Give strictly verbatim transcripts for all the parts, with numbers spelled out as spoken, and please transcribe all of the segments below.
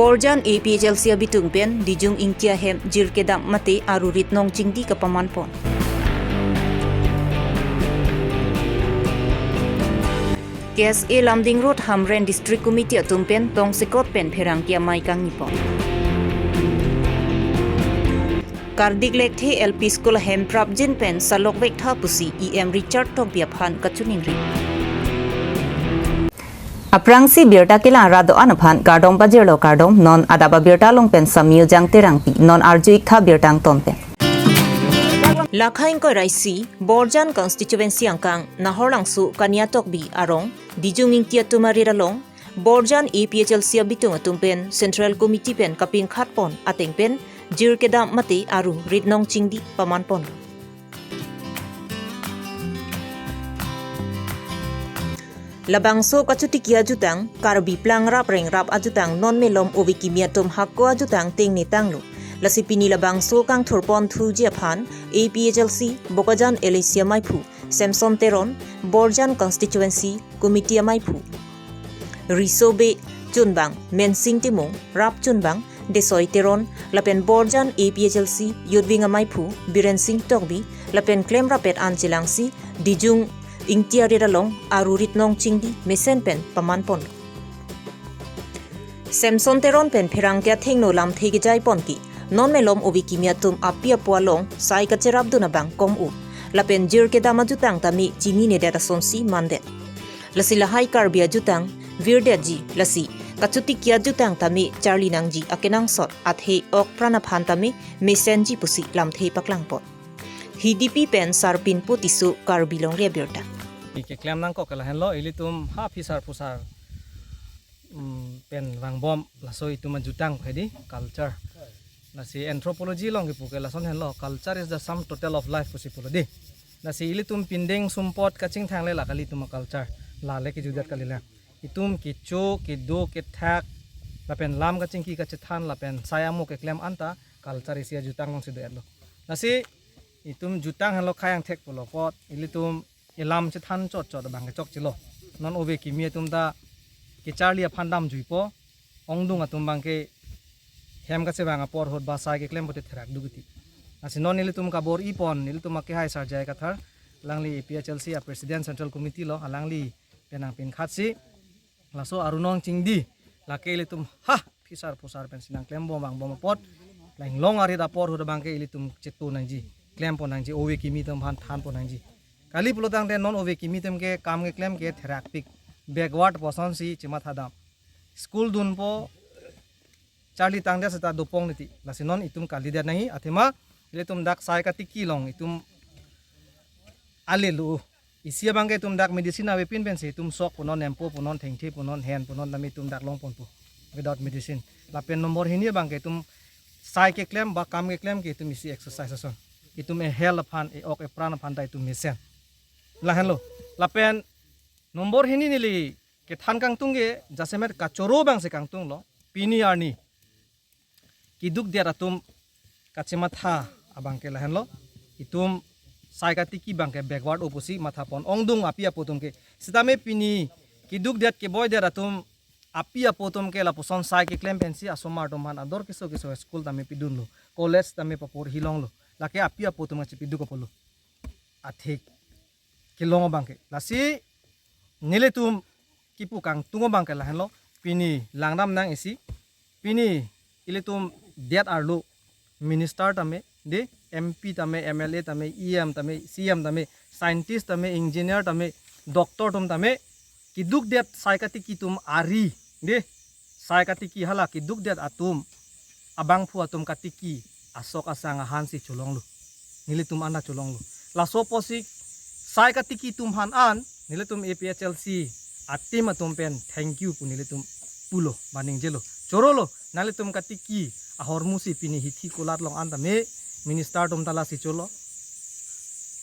Borjan A P H L C abitung pen Dijung Ingti ahem jirkedam mate aru ritnong chingdi kapaman pon. K S A Lumding Road Hamren District Committee atum pen tongsekot pen pherangke amei kangni pon. Kardik Lekthe L P School ahem prapjin pen salok vektha pusi E M Richard Tokbi aphan kachiningri. Aphrangsi birta kelang rat do-an aphan kardom pajirlo, kardom. Non adap abirta along pen Samyu Jang Terangpi, non arju-iktha birta angton pen. Lakha ingkoi ra isi, Borjan constituency angkang Nahorlangso Kania Tokbi arong Dijung Ingti atum arit along Borjan A P H L C abitung atum pen Central Committee pen kapinkhat pon ateng pen jirkedam mate aru ritnong chingdi paman pon. Labangso kachotiki ajutang, Karbi plang rap reng rap ajutang non malom ove kimi atum hako ajutang tengne tanglo. Lasi pini labangso kangthur pon thuji aphan A P H L C Bokajan L A C amaiphu Samson Teron, Borjan Constituency Committee amaiphu Riso Bey chunbang Mensing Timung, rap chunbang Desoi Teron, lapen Borjan A P H L C Youth Wing amaiphu Biren Sing Tokbi, lapen klemrap-et an chelangsi Dijung Ingti arit along aru ritnong chingdi mesen pen paman pon. Samson Teron pen pherangke athengno lamthe kejai pon ke, non malom ove kimi atum api apo along sai kacherapdun abang kom-u. Lapen jirkedam ajutang tame chininedet asonsi mandet. Lasi lahai Karbi ajutang virdetji, lasi kachotiki ajutang tame charli nangji akenangsot, athe ok pran aphan tame mesenji pusi lamthe paklang pon. Hidipi pen Sarpinpo Tisso, Karbi Longri Abirta. Ike klem nangkok ke lahenlo, ilitum ha phisar phusar, mm, pen vangbom laso itum ajutang phedi culture. Lasi anthropology along kipu ke lason henlo, "Culture is the sum total of life," pusi pulo di. Lasi ilitum pindeng sumpot kachingthang le la kali itum culture. La le kijutdet kali la. Itum kecho, kedo, kethak, lapen lam kachingki kachethan, lapen sai amo keklem anta culture isi ajutang alongsi do-etlo. Lasi itum jutang henlo khei angthek pulo apot, ilitum elam chethan chot chot abang ke chokchelo. Non ove kimi atum ta kecharli aphan damjuipo, ongdung atum abang ke hem kachevang apor ahut ba sai keklem pote therak dukiti. Lasi non ilitum kabor-i pon, ilitum akehai Sarjai Kathar, alangli A P H L C a President Central Committee lo, alangli pen nangpinkhatsi laso arunong chingdi, lake ilitum ha phisar phusar pensi nangklembom vangbom apot, la inglong arit apor ahut abang ke ilitum chetu nangji, klem pon nangji, ove kimi atum aphan than pon nangji. Kali pulotangte non ove kimi atum ke kam keklem ke therakpik, backward pu asonsi chematha dam. School dunpo, charli tangdet seta dopong niti. Lasi non itum kalidet nangji, athema ilitum dak sai katiki along itum alelo. Isi abang ke itum dak medicine avepin pensi itum sok punon, nempo punon, thengthe punon, hen punon, tame itum dak long ponpo without medicine. Lapen nombor hini abang ke itum sai keklem ba kam keklem ke itum isi exercise ason. Itum e-health aphan, e-ok epran aphan ta itum mesen. Lahenlo. Lapen nombor hini neli kethan kangtung ke jasemet kachoro abangsi kangtunglo. Pini arni kidukdet atum kachematha abang ke lahenlo. Itum sai katiki abang ke backward-o pusi matha pon, ongdung api apo atum ke. Sitame pini kidukdet keboidet atum api apo atum ke lapuson sai keklem pensi asomar atum aphan ador keso keso school tame pidunlo, college tame paporhi longlo. Lake api apo atum kachepiduk apotlo. Athik kelong abang ke. Lasi nelitum kipu kangtung abang ke lahenlo. Pini langdam nang isi. Pini ilitum det arlo minister tame, de, M P tame, M L A tame, E M tame, C M tame, scientist tame, engineer tame, doctor atum tame, kidukdet sai katiki atum ari, de, sai katiki hala kidukdet atum abangphu atum katiki asok asang ahansi cholonglo. Nelitum anta cholonglo. Laso apotsi sai katiki atum aphan an nelitum A P H L C a-team atum pen thank you pu nelitum pulo, ba ningjelo. Chorolo, nanglitum katiki ahormusi pini hithi kulat along an tame minister atum ta lasi cholo,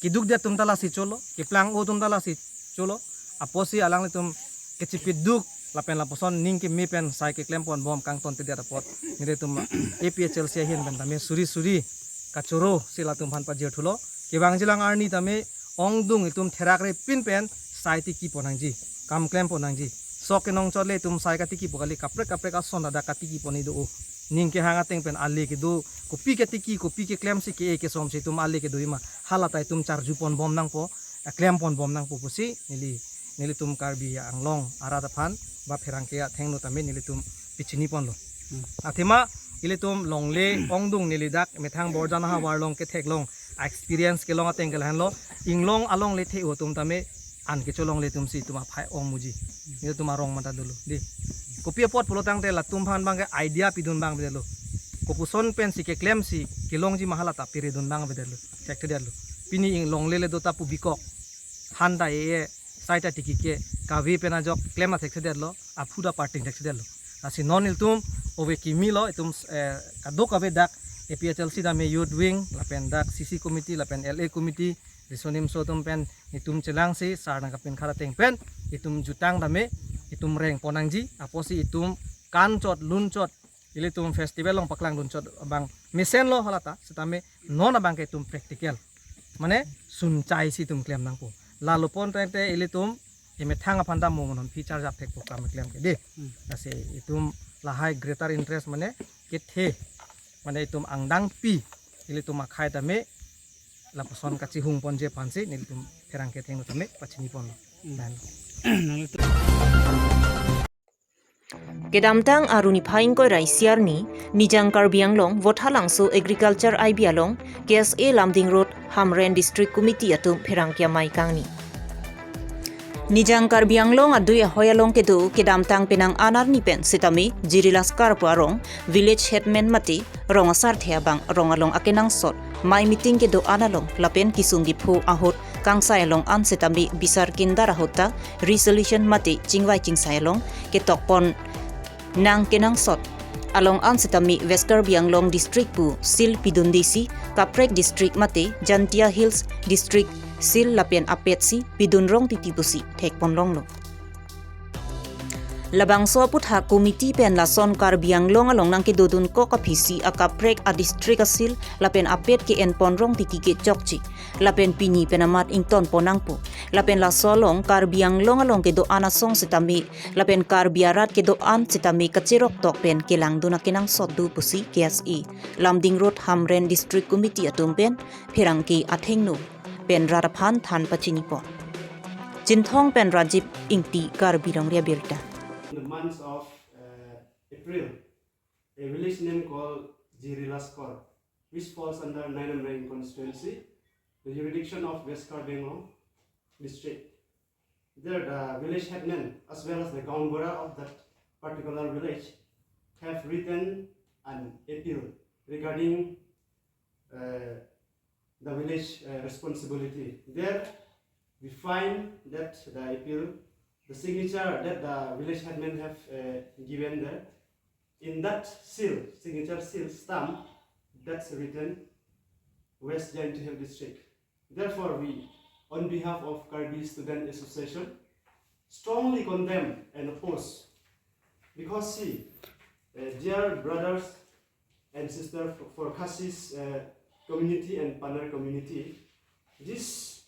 kidukdet atum ta lasi cholo, keplang-o atum ta lasi cholo. Apotsi alanglitum kechepiduk lapen lapuson ning keme pen sai keklem ponbom kangtontedet apot nelitum A P H L C ahin pen tame suri suri kachorosi latum aphan pajirthulo. Kevangjilang arni tame ongdung itum therakre pin pen sai tiki pon nangji, kam klem pon nangji. Sok kenong chot le itum sai katiki pu kali, kaprek kaprek ason ada katiki pon ido. Ning kehang ateng pen ale kedo, kopi katiki, kopi keklem si ke-e kesom si itum ale kedo ima. Halata itum charju pon bom nangpo, eh, klem pon bom nangpo pusi neli, nelitum Karbi Anglong arat aphan ba pherangke athengno tame nelitum pachini ponlo. Hmm. Athema ilitum longle ongdung neli dak methang Borjan ahavar along ketheklong, a experience kelong ateng ke lahenlo, inglong alongle the-o atum tame an kecholongle atum si itum aphai ong muji. Nelitum arong mata dolo. Di. Kopi apot pulo tangte latum aphan abangke idea pidun abang bedetlo. Kopuson pen si keklem si kelongji ma halata piridun abang bedetlo. Chekthedetlo. Pini inglongle le dota pu bikok. Han ta e-e, sai ta tiki ke, kave pen ajok klem athekthedetlo, aphu ta parting thekthedetlo. Lasi non ilitum ove kimi lo, itum, eh, kadokave dak A P H L C tame youth wing, lapen dak C C committee, lapen L A committee, riso nimso atum pen itum chelangsi, sar nangkapinkhat ateng pen, itum jutang tame, itum reng pon nangji, apotsi itum kan chot, lun chot, ilitum festival along paklangdun chot abang mesenlo halata, setame non abangke itum practical. Mane sunchai si itum klem nangpo. Lalo pon tangte ilitum emethang aphan ta mo monon phi charjap thekpo kam klem ke di. Hmm. Lasi itum lahai greater interest mane kethe, mane itum angdangpi ilitum akhai tame lapuson kachihung ponji aphansi nelitum pherangke athengno tame pachini ponlo. Hmm. Dan. Kedamtang Arni phai ingkoi ra isi arni, Nijang Karbi Anglong, Vothatlangso Agriculture I B along, K S A Lumding Road, Hamren District Committee atum pherangke amei kangni. Nijang Karbi Anglong adui ahoi along kedo, kedamtang penang an arni pen setame, Jiri Laskar pu arong, Village Headman mate, rong asarthe abang, rong along akenangsot, mei meeting kedo-an along, lapen kesung kepho ahut, kangsai along an setame, bisar kindar ahut ta, resolution mate, chingvai chingsai along, ketok pon nang kenangsot. Along an setame West Karbi Anglong District pu seal pidunde si, kaprek district mate Jaintia Hills District seal lapen apet si pidun rong titi pusi thek pon longlo. Labangso aputhak committee pen lason Karbi Anglong along nangkedodun kok aphi si akaprek a district a seal lapen apet ke-en pon rong titi kechokche. Lapen pini pen amat ington pon nangpo. Lapen laso along Karbi Anglong along kedo-an asong setame, lapen Karbi arat kedo-an setame kacherok tok pen kelangdun akenangsot do pusi K S A Lumding Road Hamren District Committee atum pen pherangke athengno pen rat aphan than pachini pon. Chinthong pen Rajiv Ingti, Karbi Longri Abirta. In the months of uh, April, a village name called Jiri Laskor, which falls under nine Amreng constituency, the jurisdiction of West Karbi Anglong district. There, the village headman as well as the gaonbura of that particular village have written an appeal regarding uh, the village uh, responsibility. There, we find that the appeal, the signature that the village headman have uh, given there, in that seal, signature seal stamp, that's written West Jaintia Hills District. Therefore, we, on behalf of Karbi Student Association, strongly condemn and oppose, because see, uh, dear brothers and sisters for, for Khasis uh, community and Panar community, this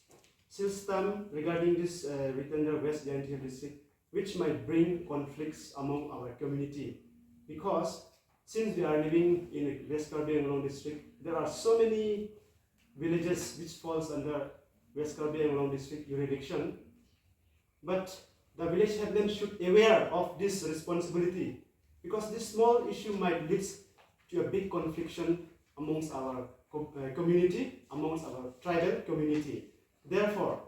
system regarding this uh, written the West Jaintia Hills District, which might bring conflicts among our community, because since we are living in a West Karbi Anglong district, there are so many villages which falls under West Karbi Anglong district jurisdiction. But the village headman should aware of this responsibility, because this small issue might lead to a big confliction amongst our co- uh, community, amongst our tribal community. Therefore,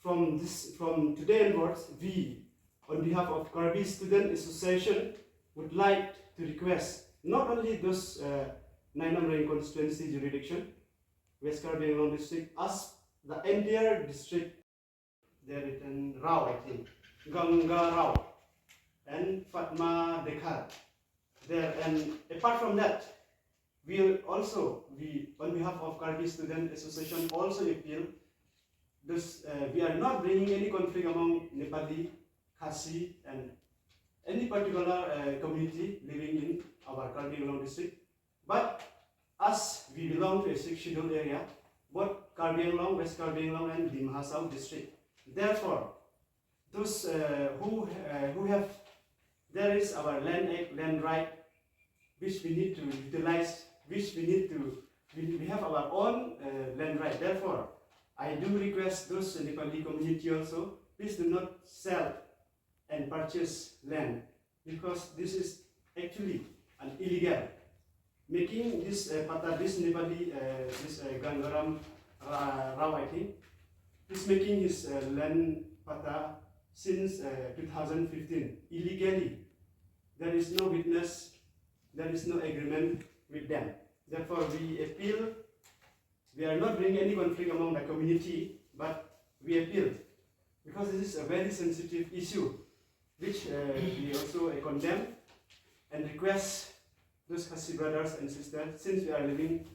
from this, from today onwards, we, on behalf of Karbi Student Association, would like to request not only those uh, nine Amreng constituency jurisdiction, West Karbi Anglong district, as the entire district, there written Rao, I think, Ganga Rao and Fatma Dekhar there. And apart from that, we also, we, on behalf of Karbi Student Association, also appeal this, uh, we are not bringing any conflict among Nepali, Khasi, and any particular uh, community living in our Karbi Anglong district. But as we belong to a sixth schedule area, both Karbi Anglong, West Karbi Anglong, and Dima Hasao district. Therefore, Those uh, who uh, who have, there is our land act, land right, which we need to utilize, which we need to, we, we have our own uh, land right. Therefore, I do request those Nepali community also, please do not sell and purchase land, because this is actually an illegal. Making this uh, patta, this Nepali, uh, this uh, Gangaram Ra- Rao, I think, is making his uh, land patta since uh, two thousand fifteen illegally. There is no witness, there is no agreement with them. Therefore, we appeal. We are not bringing any conflict among the community, but we appeal, because this is a very sensitive issue, which uh, we also uh, condemn and request those Khasi brothers and sisters, since we are living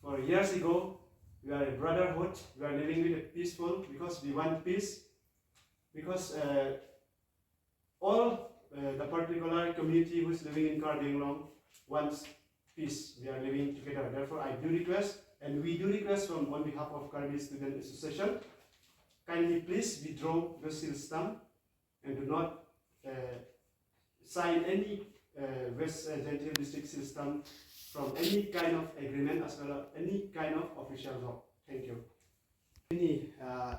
for years ago, we are a brotherhood, we are living with a peaceful, because we want peace, because uh, all uh, the particular community who is living in Karbi Anglong wants peace. We are living together. Therefore, I do request, and we do request from on behalf of Karbi Student Association, kindly please withdraw the seal stamp and do not uh, sign any uh, West uh, Jaintia district seal stamp from any kind of agreement as well as any kind of official law. Thank you. Ini uh,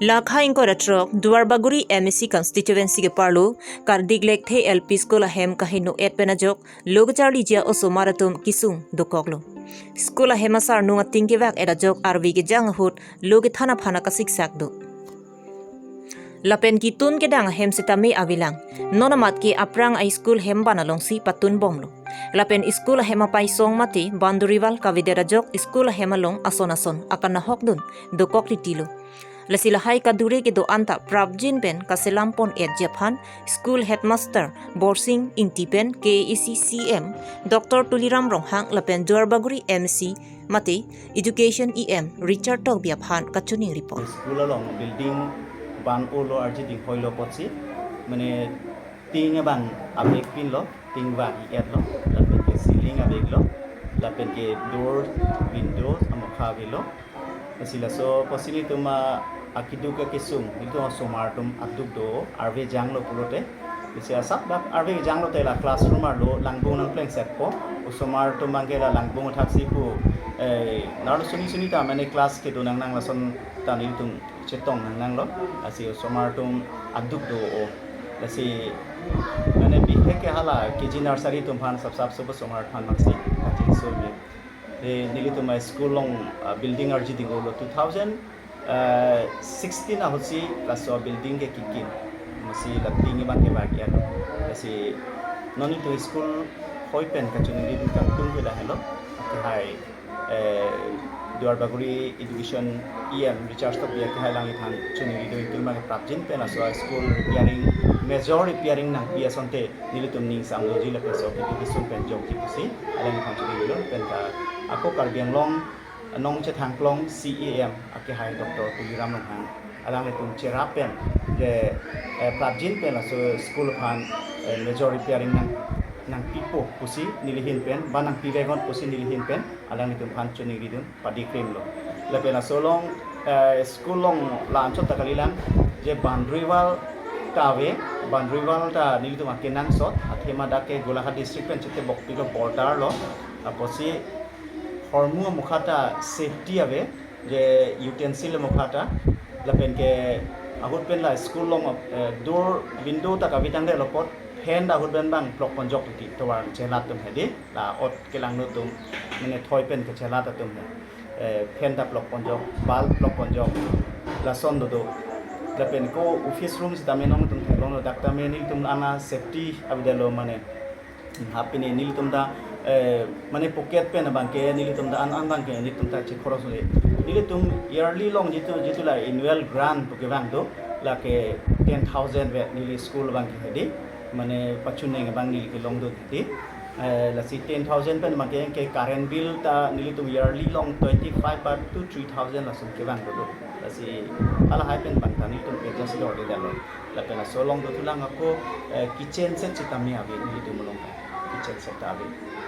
Lakha ingkoi ra throk Duarbagori M A C constituency ke parlo Kardik Lekthe L P School ahem kaheno et pen ajok lo kacharliji a-osomar atum kesung dokoklo. School ahem asarnung ating kevak et ajok arve kejang ahut lo kethan aphan akasiksak do. Lapen ketun kedang ahem sitame avelang. Non amat ke aphrang a-school hem ban alongsi patun bomlo. Lapen school ahem apaisong mate boundary wall kavedet ajok school ahem along ason ason akanahok dun dokok titilo. Lasi lahai kadure kedo-an ta prapjin pen kaselam pon etji aphan school headmaster Borsing Ingti pen K A A C C E M Doctor Tuliram Ronghang lapen Duarbagori M A C mate Education E M Richard Tokbi aphan kachiningri pon. School along building ban olo arji ding hoilo apotsi, mane ting abang abek pinlo, ting abang i-etlo, lapen ke ceiling abeklo, lapen ke door, window, amokha avelo. Lasi laso apotsi nelitum akeduk akesung, nelitum osomar atum aduk do, arve janglo pulote. Lasi asap dak arve janglote la classroom arlo langbung nangplengsetpo. Osomar atum abangke la langbung athaksi pu, eh, arlo suni suni ta mane class kedo nangnang lason ta nelitum chetong nangnanglo. Lasi osomar atum aduk do-o. Lasi mane bihek ke hala K G nursery atum aphan sap sap sobo osomar aphan maksi kachinso me. Eh, nelitum a-school along ah, building arji ding olo two thousand sixteen ahutsi laso building ke kekim. Masi la ting abang ke bak ya. Lasi non nelitum school hoi pen kachiningri dun kangtung ke lahelo. Akehai eh, Duarbagori Education E M Richard Tokbi akehai alangli aphan chiningri do, itum abang prapjin pen laso school repairing, major repairing nangpi asonte nelitum ning samloji lapen laso keduk kesung pen jokji pusi alangli aphan chiningri lo. Pen ta ako Karbi Anglong Nongchethangklong C E M akehai Doctor Tuliram Ronghang alanglitum cherap pen ke eh, prapjin pen laso school aphan eh, major repairing nang nangpipo pusi neli ahin pen, ba nangpiveknon pusi neli ahin pen alanglitum aphan chiningri dun padi krimlo. Lapen laso along eh, school along la-anchot ta kalilang, je boundary wall ta ave, boundary wall ta nelitum akenangsot, athema dak ke Golaghat district pen chetebok pilo, border lo, apotsi hormu amokha ta safety ave, je utensil amokha ta, lapen ke ahut pen la school along eh, door, window ta kave tangdet lo apot, fan ta ahut pen abang plok ponjok titi, tovar chelat atum hedi, la ot kelangno atum, mane thoi pen kachelat atum he. Eh, fan ta plok ponjok, bulb plok ponjok, lason dodo. Lapen ko office room sitame nelitum theklonglo, dak tame nelitum ana safety avedetlo mane. Hapini nelitum ta eh, mane pocket pen abangke nelitum ta an an abangke nelitum ta chekhoros le. Nelitum yearly along jitu jitu la annual grant pu kevang do, lake ten thousand vet neli school abangke hedi, mane pachuneng abang neli kelong do hedi. Eh, lasi ten thousand pen abangke ke current bill ta nelitum yearly along twenty five bar to three thousand lason kevang do do. Lasi halahai pen abang ta nelitum adjust dordedetlo. Lapen laso along dothulang ako eh, kitchen set sitame ave nelitum along ta. Kitchen set ta ave.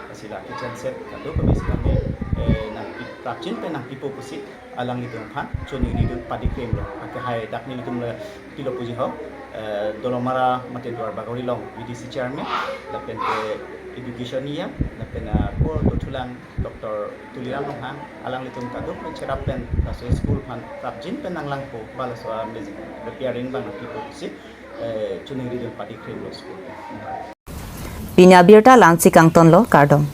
Lasi la kitchen set kado kami sitame eh, nangpi prapjin pen nangpipo pusi alanglitum aphan choningridun padikrenglo. Akehai dak nelitum le pilo puji ho, eh, Dolamara mate Duarbagori along V D C chairman, lapen ke education E M, lapen, ah, ko dothulang Doctor Tuliram Ronghang, alanglitum kadokave cherap pen laso school aphan prapjin pen nanglangpo, ba laso amazing repairing abang nangpipo pusi, eh, choningridun padikrenglo school. Pini abirta la-ansi kangtonlo, kardom.